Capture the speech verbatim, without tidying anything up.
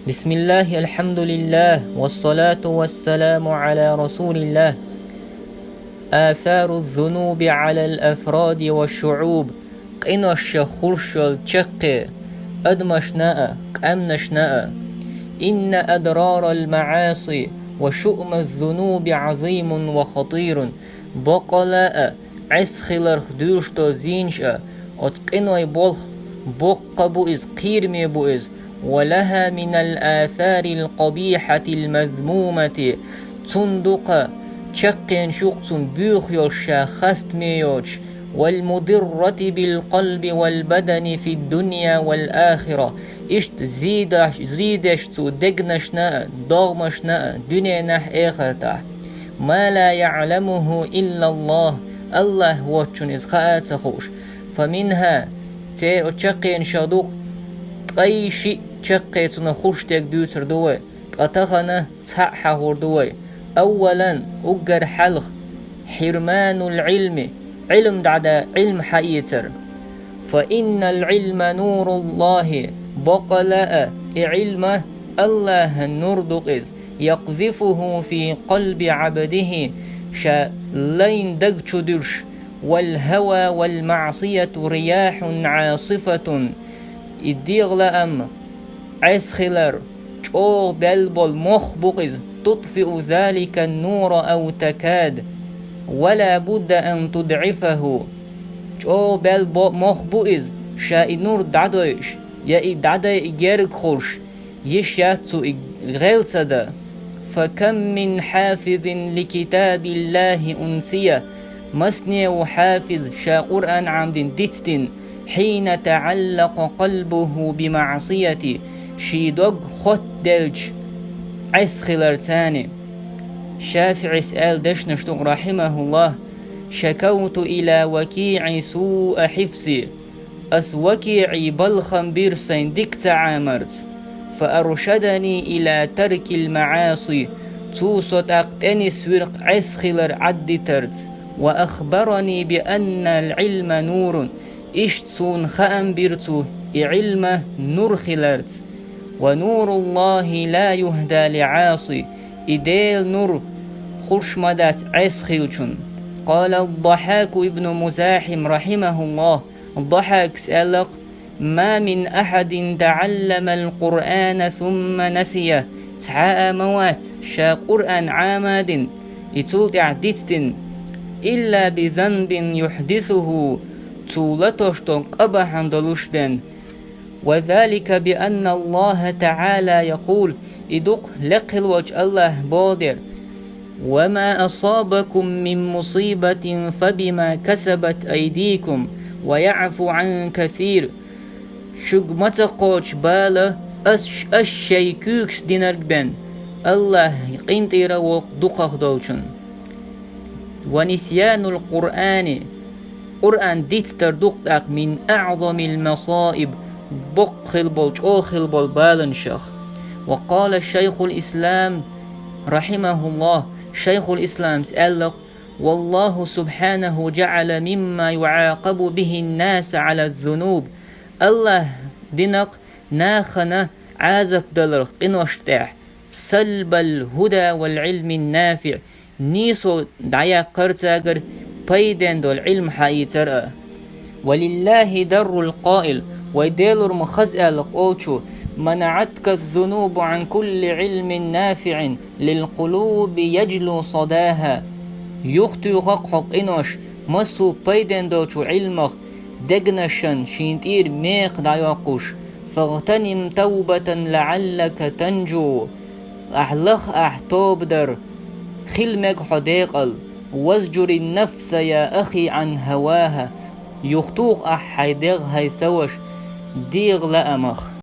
بسم الله، الحمد لله، والصلاة والسلام على رسول الله. آثار الذنوب على الأفراد والشعوب. Къиношах хуьлуш йолу чаккхе адамашна а, къаьмнашна а. إن أضرار المعاصي وشؤم الذنوب عظيم وخطير. Бакъала а, Ӏеса хиларх дуьйлуш долу зийнаш а, оцу къинойн болх боккха бу иза, кхераме бу иза. ولها من الآثار القبيحة المذمومة. Цунна дукха чаккхенаш ю-кх цунна боьха йолуш, ша хастаме йоцуш. والمضرة بالقلب والبدن في الدنيا والآخرة. Иштта зийдеш, зийдеш цу дегнашна а, догӀмашна а, дуьненахь а, эхартахь. ما لا يعلمه إلا الله. АллахӀ воцчунна иза хаа а ца хууш. فمنها, церан оцу чаккхенашах ду-кх ткъе шиъ чаккхе цунах хуьлуш дерг дуьйцур ду вай, ткъа тахана цхьаъ хьахор ду вай. أولا, уггар хьалха, حرمان العلم, Ӏилма дӀада-, Ӏилма хьаэцар. فإن العلم نور الله, бакъала а, и Ӏилма АллахӀан нур ду-кх иза. يقذفه في قلب عبده, ша лайн даг чу дуьлуш. والهوى والمعصية رياح عاصفة. И дегӀан лаам, Ӏеса хилар, чӀогӀа баьлла болу мох бу-кх иза. تطفئ ذلك النور أو تكاد ولا بد أن تضعفه. ЧӀогӀа баьлла бо-, мох бу иза, ша и нур дӀадойуш, я и дӀадайа герга хуьлуш, йиш яц цу и гӀел ца дан. فكم من حافظ لكتاب الله أنسي. Масане ву хьафиз, ша Къуръан Ӏамдина дицдина, حين تعلق قلبه بمعصية, шен дог хоттаделча Ӏеса хиларца. ШафиӀис аьлла дешнаш ду-кх, رحمه الله: شكوت إلى وكيع سوء حفظي. Ас ВакиӀе балхам бира сайн дика ца Ӏамарца. فأرشدني إلى ترك المعاصي. Цо со тӀаккха тӀенисвира-кх Ӏеса хилар Ӏаддитарца. وأخبرني بأن العلم نور. Иштта суна хаам бира цо и Ӏилма нур хиларца. ونور الله لا يهدى لعاصي. И Делан нур хуьлуш ма дац Ӏеса хиллачунна. قال الضحاك بن مزاحم رحمه الله. Дохьакас аьлла-кх: ما من أحد تعلم القرآن ثم نسيه. Цхьа а ма вац, ша Къуръан Ӏама а дина, и цул тӀаьхьа дицдина, إلا بذنب يحدثه, цо латош долу къа бахьана долуш бен. وذلك بأن الله تعالى يقول, и ду-кх лекха хилла волчу АллахӀа боху дера: وما أصابكم من مصيبة فبما كسبت أيديكم ويعفو عن كثير. Шуьга ма ца кхочу бала, аш, аш шайн куьйгашца динарг бен, АллахӀ къинтӀера воккху дукхах долчун. ونسيان القرآن, Къуръан дицдар ду-кх тӀаккха, من أعظم المصائب, боккха хилла болу, чӀогӀа хилла болу баланашах. وقال شيخ الإسلام رحمه الله, Шайхул-Исламс аьлла-кх: والله سبحانه جعل مما يعاقب به الناس على الذنوب. АллахӀа дина-кх нахана Ӏазап даларх къиношна тӀехь, سلب الهدى والعلم النافع, нийсо дӀаяккхар цаьргара, пайден долу Ӏилма хьаийцар а. ولله در القائل, вайн Делора ма хаза аьлла-кх олучо: منعتك الذنوب عن كل علم نافع للقلوب يجلو صداها. Юхатуьйху-кх хьо къинош массо а пайден долчу Ӏилмах, дегнашна шен тӀера мекха дӀайоккхуш. فاغتنم توبة لعلك تنجو. Ахь лаха, ахь тоба дар, хила мега хьо декъала. وازجر النفس يا أخي عن هواها. Юхатуху ахь хьайн дегӀ, хӀай сан ваша, дегӀан лаамах.